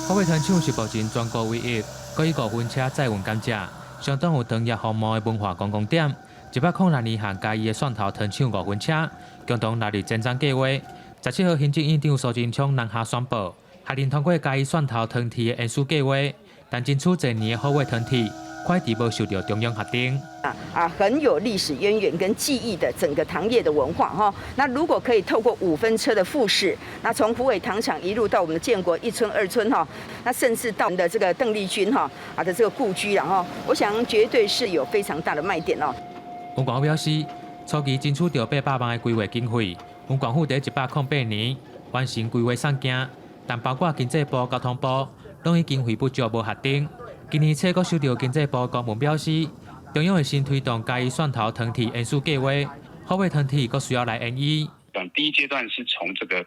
虎尾糖廠是目前全國唯一閣以五分車載運甘蔗，相當有糖業風貌的文化觀光點。106年和嘉義的蒜頭糖廠五分車共同納入前瞻計劃。17號，行政院長蘇貞昌南下宣布，下令通過嘉義蒜頭糖鐵的延續計劃，但爭取濟年的虎尾糖鐵，快遲無受著中央核定。啊，很有歷史淵源跟記憶的整個糖業的文化哈。那如果可以透過5分車的復始，那從虎尾糖廠一路到我們的建國一村、二村哈，那甚至到我們的這個鄧麗君哈啊的這個故居然後，我想絕對是有非常大的賣點哦。文管表示，初期爭取著800萬的規劃經費，文管府佇108年完成規劃送件，但包括經濟部、交通部，攏以經費不足無核定。今年初閣收著經濟部公文表示，中央會先推動嘉義蒜頭糖鐵延續計劃，虎尾糖鐵閣需要來研議。第一階段是從這個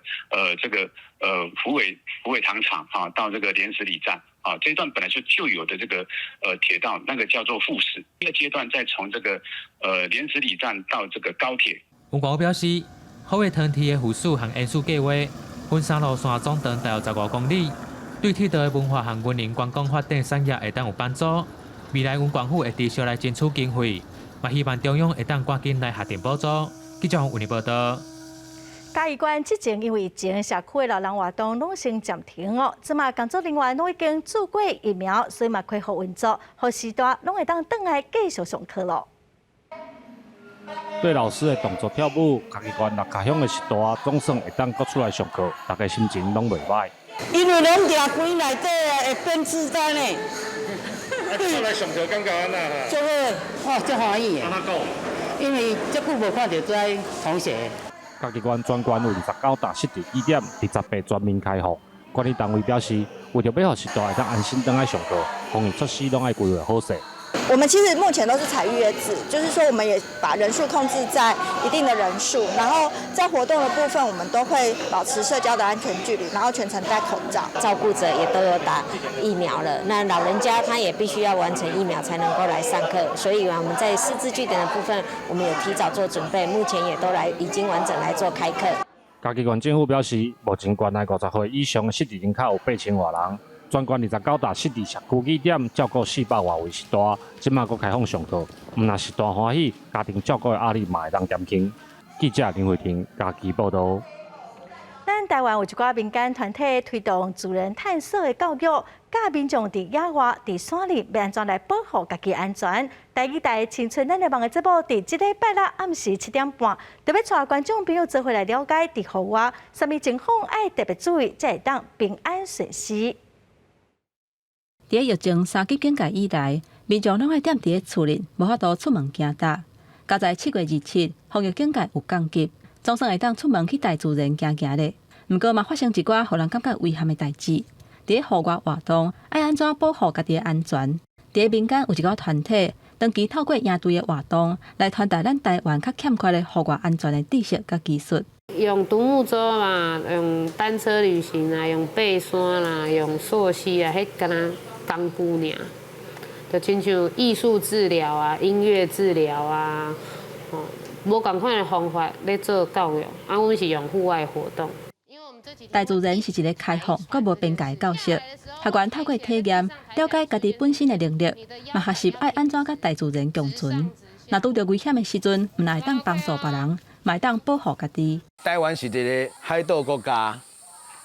虎尾糖廠哈到這個蓮池里站啊，這一段本來就舊有的這個鐵道，那個叫做副始。第二階段再從這個蓮池里站到這個高鐵。文管表示，虎尾糖鐵的副始和延續計劃，分三路線總長大約15公里，對鐵道的文化和雲林觀光發展產業會當有幫助。未來文管府會持續來爭取經費，嘛希望中央會當趕緊來核定補助。記者為你報道。嘉義縣之前因為疫情，社區的老人活動攏先暫停哦。這馬工作人員攏已經注過疫苗，所以嘛恢復運作，予序大攏會當轉來繼續上課囉。對老師的動作跳舞，嘉義縣六甲鄉的序大總算會當閣出來上課，大家心情攏袂䆀。因為攏踮櫃內底會變自在呢。啊，出來上課感覺按怎？足好，哦，足歡喜的。按怎講？因為遮久無看著這同學。嘉義縣全縣有29搭失地據點，28全面開放。管理單位表示，為著欲予序大會當安心轉來上課，防疫措施攏愛規劃好勢。我們其實目前都是採預約制，就是說我們也把人數控制在一定的人數，然後在活動的部分，我們都會保持社交的安全距離，然後全程戴口罩。照顧者也都有打疫苗了，那老人家他也必須要完成疫苗才能夠來上課，所以我們在師資據點的部分，我們有提早做準備，目前也都來已經完整來做開課。嘉義縣政府表示，目前縣內50歲以上的失智人口有8000外人。全縣29搭失智社區據點，照顧400外位序大，這馬閣開放上課，毋但序大歡喜，家庭照顧的壓力嘛會當減輕。記者林慧婷嘉義報導。咱台灣有一寡民間團體推動自然探索的教育，教民眾佇野外、佇山裡欲按怎來保護家己安全。台語台青春咱的網的節目，佇這禮拜六暗時7點半，特別帶觀眾朋友做伙來了解佇戶外，啥物情況愛特別注意，才會當平安順遂。佇疫情三級警戒以來，民眾攏愛踮佇咧厝裡，無法度出門行踏。佳哉7月27，防疫警戒有降級，總算會當出門去大自然行行咧。毋過嘛，發生一寡予人感覺遺憾的代誌。佇咧戶外活動，愛按怎保護家己的安全？佇咧民間有一寡團體，長期透過營隊的活動，來傳達咱台灣較欠缺的戶外安全的知識佮技術。用獨木舟啦，用單車旅行啦，用爬山啦，用溯溪啊，彼敢若工具爾，就親像藝術治療啊、音樂治療啊，哦，無仝款的方法咧做教育，啊，阮是用戶外活動。大自然是一個開放、閣無邊界的教室，學員透過體驗，了解家己本身的能力，嘛學習愛按怎佮大自然共存。若拄著危險的時陣，毋但會當幫助別人，嘛會當保護家己。台灣是一個海島國家，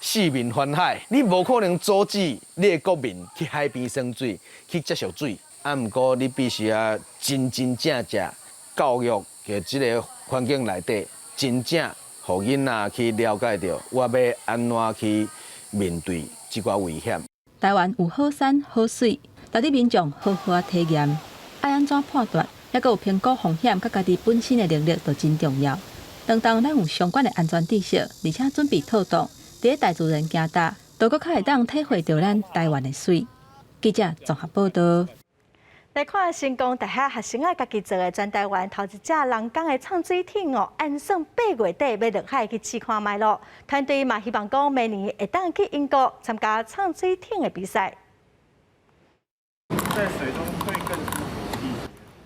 四面環海，你無可能阻止你的國民去海邊耍水、去接觸水。啊，毋過你必須要真真正正教育的這個環境內底，真正予囡仔去了解著，我欲按怎去面對這寡危險。台灣有好山好水，值得民眾好好仔體驗。愛按怎判斷，抑閣有評估風險，佮家己本身的能力都真重要。當當咱有相關的安全知識，而且準備妥當，佇咧大自然行踏，都閣較會當體會著咱台灣的媠。記者綜合報導。來看成功大學學生仔家己做的全台灣頭一隻人工的藏水艇哦，按算8月底欲落海去試看覓囉。團隊嘛希望講明年會當去英國參加藏水艇的比賽。在水中會更舒服。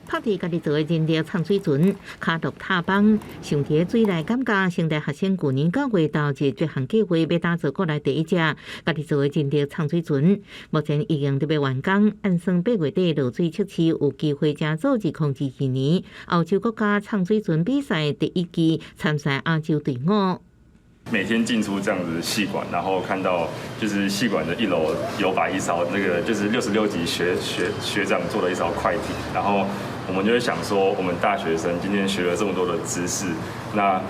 拍佇家己做的人力藏水船，跤踏踏枋，想佇水內感覺，成大學生舊年9月投入這項計劃，欲打造國內第一隻家己做的人力藏水船。目前已經佇欲完工，按算8月底落水測試，有機會成做2022年歐洲國家藏水船比賽第一支參賽亞洲隊伍。每天進出這樣子系館，然後看到就是系館的一樓有擺一艘那個就是66級學長做的一艘快艇，然後我們就會想說，我們大學生今天學了這麼多的知識，那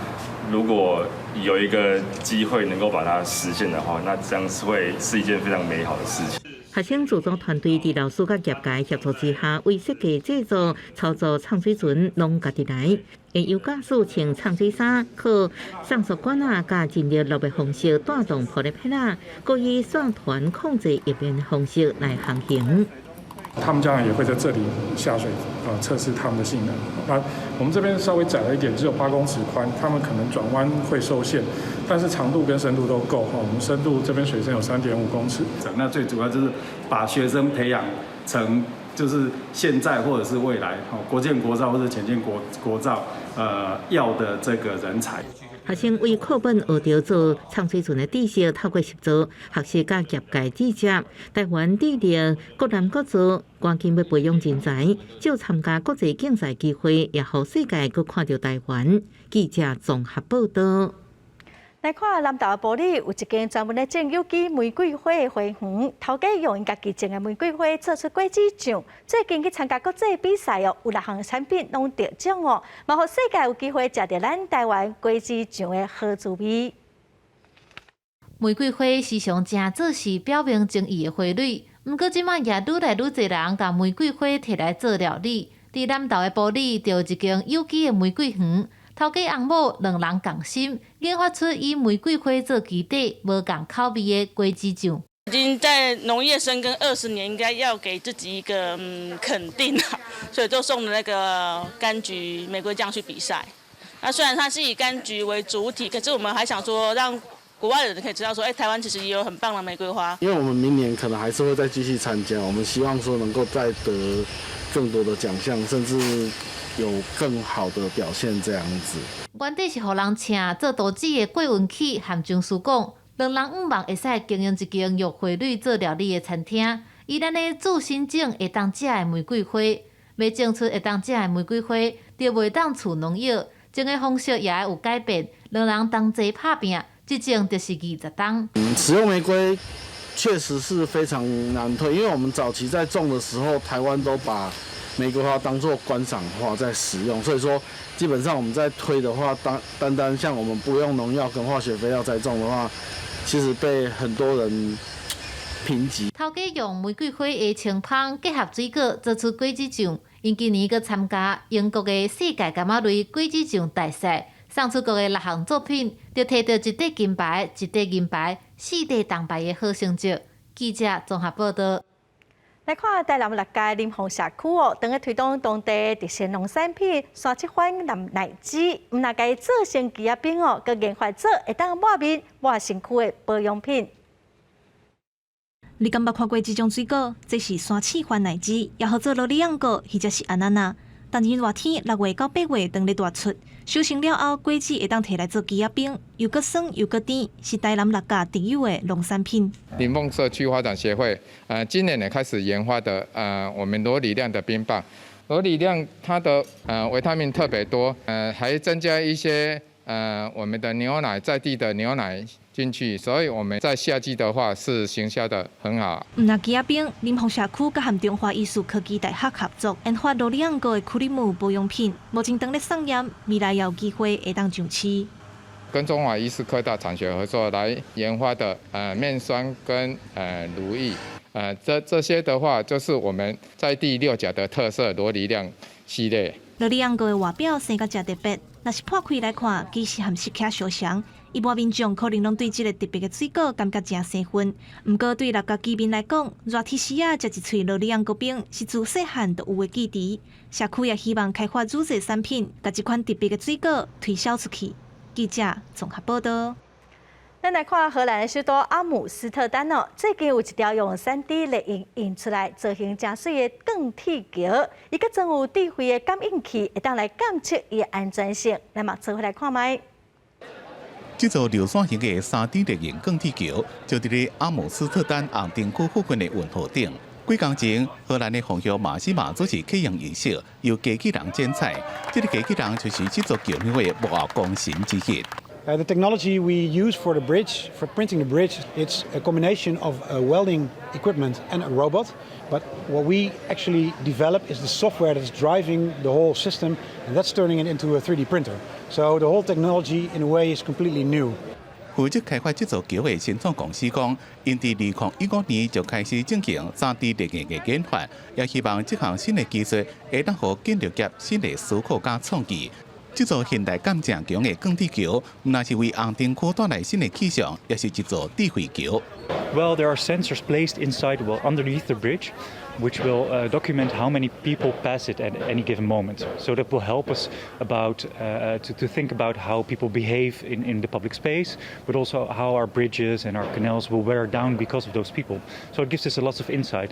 如果有一個機會能夠把它實現的話，那這樣是會是一件非常美好的事情。學生自組團隊佇老師佮業界協助之下，為設計、製作、操作泅水船，攏家己來。會由駕駛穿泅水衫，靠上述管仔佮人力落的方式帶動浮力片仔，閣以線團控制翼面的方式來航行。他們將來也會在這裡下水啊，測試他們的性能。那我們這邊稍微窄了一點，只有8公尺寬，他們可能轉彎會受限，但是長度跟深度都夠哈。我們深度這邊水深有3.5公尺。那最主要就是把學生培養成就是現在或者是未來，國艦國造或者潛艦國造，要的這個人才。學生為課本學著做泅水船的知識，透過實作學習佮業界對接，台灣致力國南國造，趕緊欲培養人才，藉參加國際競賽機會，也予世界閣看著台灣。記者綜合報道。來看南投埔里有一間專門咧種有機玫瑰花的花園，頭家用𪜶家己種的玫瑰花做出果子醬，最近去參加國際比賽哦，有六項產品攏得獎哦，嘛予世界有機會食著咱台灣果子醬的好滋味。玫瑰花時常誠做是表明情意的花蕊，毋過這擺也愈來愈濟人共玫瑰花提來做料理。佇南投的埔里，就有一間有機的玫瑰園。頭家翁某兩人仝心，研發出以玫瑰花做基底、無仝口味的果子醬。已經在農業深耕20年，應該要給自己一個肯定啊，所以就送了那個柑橘玫瑰醬去比賽。那雖然它是以柑橘為主體，可是我們還想說，讓國外的人可以知道說，台灣其實也有很棒的玫瑰花。因為我們明年可能還是會再繼續參加，我們希望說能夠再得更多的獎項，甚至有更好的表現，這樣子。原底是予人請做刀子的郭文啟和張叔講，兩人向望會使經營一間用花蕊做料理的餐廳，以咱的自身種會當食的玫瑰花，欲種出會當食的玫瑰花，就袂當施農藥，種的方式也愛有改變。兩人同齊拍拚，這種就是20冬。使用玫瑰確實是非常難推，因為我們早期在種的時候，台灣都把玫瑰花當作觀賞花在使用，所以說基本上我們在推的話，單單單像我們不用農藥跟化學肥料栽種的話，其實被很多人抨擊。頭家用玫瑰花的清芳結合水果做出果子醬，𪜶今年閣參加英國的世界柑仔類果子醬大賽，送出國的六項作品，就提著一塊金牌、一塊銀牌、四塊銅牌的好成績。記者綜合報道。來看台南六家林鳳社區哦，當咧推動當地特色農產品山七番藍奶雞，毋但共伊做成枝仔冰哦，閣研發做會當抹面、抹身軀的保養品。你敢捌看過這種水果？這是山刺番荔枝，也號做蘿莉紅果，或者是安娜娜。當今熱天6月到8月當咧大出，收成了後，果子會當提來做枝仔冰，又閣酸又閣甜，是台南六甲特有的農產品。林鳳社區發展協會，今年也開始研發的，我們羅里釀的冰棒。羅里釀它的維他命特別多，還增加一些我們的牛奶，在地的牛奶進去，所以我們在夏季的話是行銷的很好。毋但枝仔冰，林鳳社區閣和中華醫事科技大學合作，研發羅里紅果的克里姆保養品，目前當咧送驗，未來也有機會會當上市。跟中華醫事科大產學合作來研發的面霜跟乳液，這些的話就是我們在地六甲的特色羅里釀系列。羅里紅果的外表生甲誠特別，若是破開來看，其實和釋迦相像。一般民眾可能攏對這个特別的水果感覺誠生分，毋過對六甲居民來講，熱天時仔食一喙羅里紅果冰是自細漢就有的記憶。社區也希望開發乳製產品，共這款特別的水果推銷出去。記者綜合報道。咱來看荷蘭的首都阿姆斯特丹哦，最近有一條用3D 列印印出來造型誠媠的鋼鐵橋，伊閣裝有智慧的感應器，會當來監測伊的安全性。咱嘛做伙來看覓。這座流線型的3D 列印鋼鐵橋，就佇咧阿姆斯特丹紅燈區附近的運河頂。幾工前，荷蘭的皇后馬西馬主持啟用儀式，由機器人剪彩。這个機器人就是這座橋的幕後功臣之一。The technology we use for the bridge, for printing the bridge, it's a combination of welding equipment and a robot. But what we actually develop is the software that's driving the whole system, and that's turning it into a 3D printer. So the whole technology, in a way, is completely new. 負責開發這座橋的新創公司講，𪜶佇2015年就開始進行 3D 列印的研發，也希望這項新的技術會當予建築業新的思考佮創意。這座現代感誠強的鋼鐵橋，毋但是為紅燈區帶來新的氣象，也是一座智慧橋。 Well, there are sensors placed inside, well, underneath the bridge, which will document how many people pass it at any given moment. So that will help us about to think about how people behave in the public space, but also how our bridges and our canals will wear down because of those people. So it gives us a lot of insight.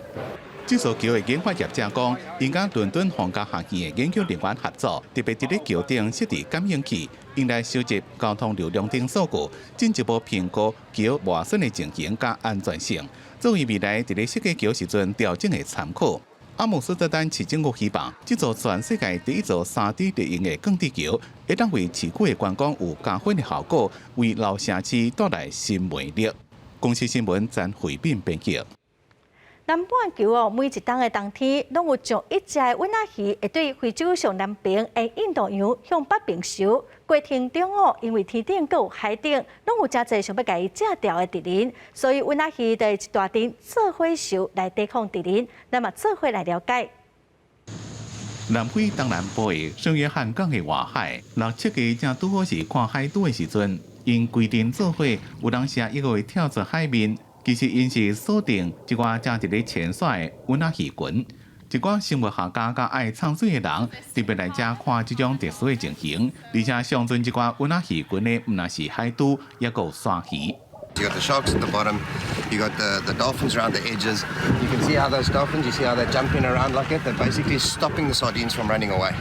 這座橋的研發業者講，𪜶佮倫敦皇家學院的研究人員合作，特別佇咧橋頂設置感應器，用來收集交通流量等數據，進一步評估橋磨損的情形佮安全性，作為未來佇咧設計橋時陣調整的參考。阿姆斯特丹市政府希望，這座全世界第一座 3D 列印的鋼鐵橋，會當為市區的觀光有加分的效果，為老城市帶來新魅力。公視新聞詹惠敏編輯。南半球哦，每一冬的冬天，攏有上億隻的鰆仔魚會對非洲上南爿的印度洋向北爿游。過程中哦，因為天頂閣有海頂，攏有誠濟想欲共伊食掉的敵人，所以鰆仔魚就會一大陣做伙游來抵抗敵人。咱嘛做伙來了解。南非東南部的聖約翰港的外海，六七个正拄好是看海豬的時陣，𪜶規陣做伙，有當時抑閣會跳出海面。其實𪜶是鎖定一寡正佇咧潛水的鰆仔魚群，一寡生物學家佮愛藏水的人特別來遮看這種特殊的情形，而且上陣這寡鰆仔魚群的毋但是海豬，抑閣有鯊魚。 You got the sharks at the bottom, you got the dolphins around the edges. You can see how those dolphins, you see how they're jumping around like it. They're basically stopping the sardines from running away.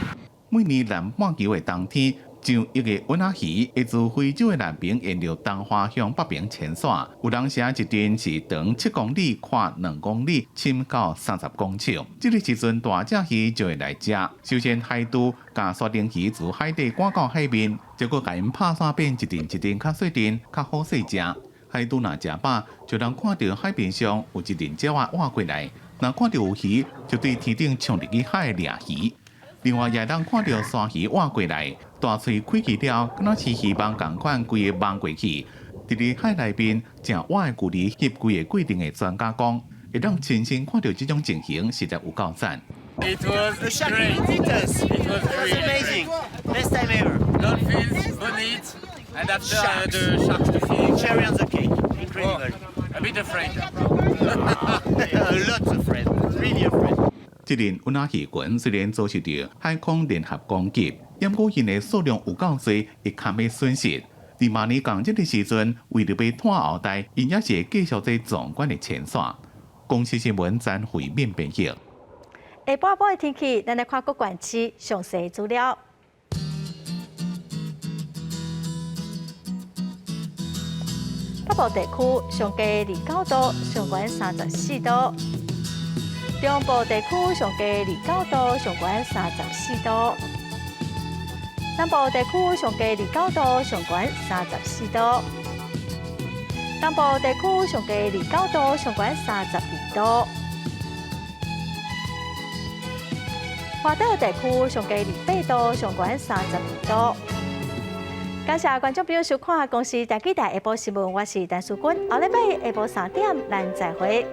每年南半球的冬天，上億個鰆仔魚會自非洲的南爿沿著東岸向北爿遷徙，有當時一陣是長7公里、寬2公里、深到30公尺。這個時陣，大隻魚就會來食。首先，海豬佮沙丁魚自海底趕到海面，結果共𪜶拍散變一陣一陣較細陣、較好勢食。海豬若食飽，就通看著海面上有一陣鳥仔倚過來，若看著有魚，就對天頂衝入去海掠魚。另外，也會當看著鯊魚倚過來，大喙開起了，敢若是希望仝款規个網過去。佇咧海內面，誠倚的距離翕規個過程的專家講，會當親身看著這種情形，實在有夠讚。 It was great. It was really amazing. Best time ever. Dolphins, bonnet, and after the sharks to finish. Cherry on the cake. Incredible. A bit afraid. A lot afraid. Really afraid. 這陣鰆仔魚群雖然遭受著海空聯合攻擊，毋過𪜶的數量有夠濟，會堪欲損失。佇明年仝這个時陣，為著欲拖後代，𪜶也是會繼續這壯觀的遷徙。公視新聞詹惠敏編譯。下晡晡的天氣，咱來看各縣市詳細資料。北部地區上低29度，上懸34度；中部地區上低29度，上懸34度；南部地區上低29度，上懸34度；東部地區上低29度，上懸32度。華島地區上低28度，上懸32度。感謝觀眾朋友收看《公視台語台下晡新聞》，我是陳淑君。後禮拜下晡3點，咱再會。